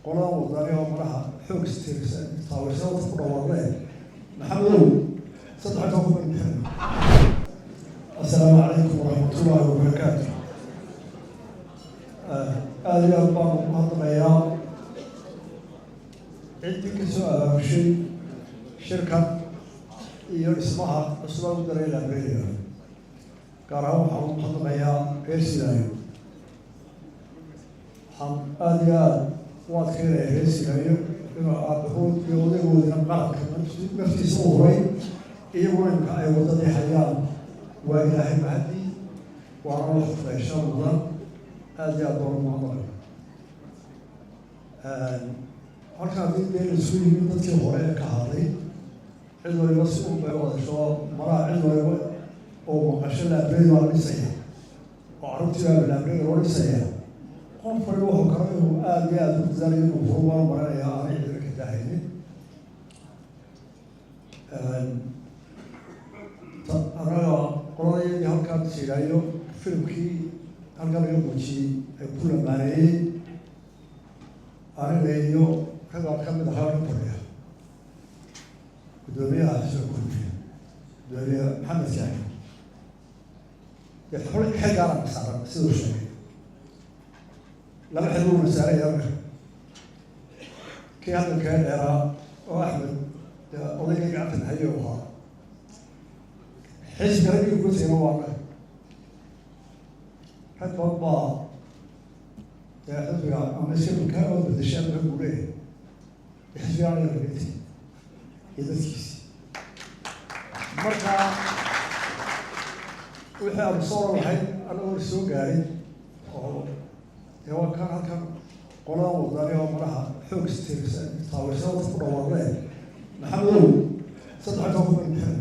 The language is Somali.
Qoladan Wadani oo madaha xoog istirsan taageersan ku dhawaaqeen, Maxamedow, 13 kun bixin. Assalaamu calaykum waraxmatullaahi wabarakaatu. Aada iyo aad baan ugu hadlayaa ciddii ka soo abaabushay shirkan iyo dhismaha cusba u daray library-ga. Gaar ahaan waxaan ugu hadlayaa reer Silaayo. Waxaan aada iyo aada u adkeynaya reer Silaayo inuu aabahood iyo odaygoodina qaranka naftiisa u huray, iyaguna imka ay waddadii hayaan. Waa Ilaahay mahadi, waana wax feesha mudan. Aada iyo aad baan ugu hadlaya. Halkan haddii dee laisku yimid, dadkii hore ee ka hadlay cid waliba si un bay u hadasho. Malaha cid waliba oo maqasho library baa la dhisaya oo carruurtii baa library loo dhisaya, qof waliba wuxuu karo inuu aada iyo aada u dadaalayo inuu horumar marinaya, aanay cidina ka daahaynin. Annaga qoladayadii halkaan Siilaayo filimkii halkan laga muujiyey ay ku lamaaneeyey, aniga iyo ragaa ka mid ahaa ka fadhiya guddoomiyaha xisbiga Kulmiye, guddoomiye Maxamed Jaahi, dee xil gaara saaran. Siduu sheegay, laba xil buuna saaraya marka. Kii hadda kaga dheeraa oo Axmed, dee odaygii gacanta haye u ahaa xisbiga, raggii ugu tegna waa naga. Rag badan baa dee xisbiga ama iska oo bedeshay ama ka guuleeya. Xisbiga aniga laga tegay iyo dadkiisi. Marka wixii aanu soo oran lahayd anagoo soo gaarin oo dee waa kan halkan qoladan Wadani oo madaha xoog istirsan taageersan ku dhawaaqeen, Maxamedow, 13 kun baan bixin.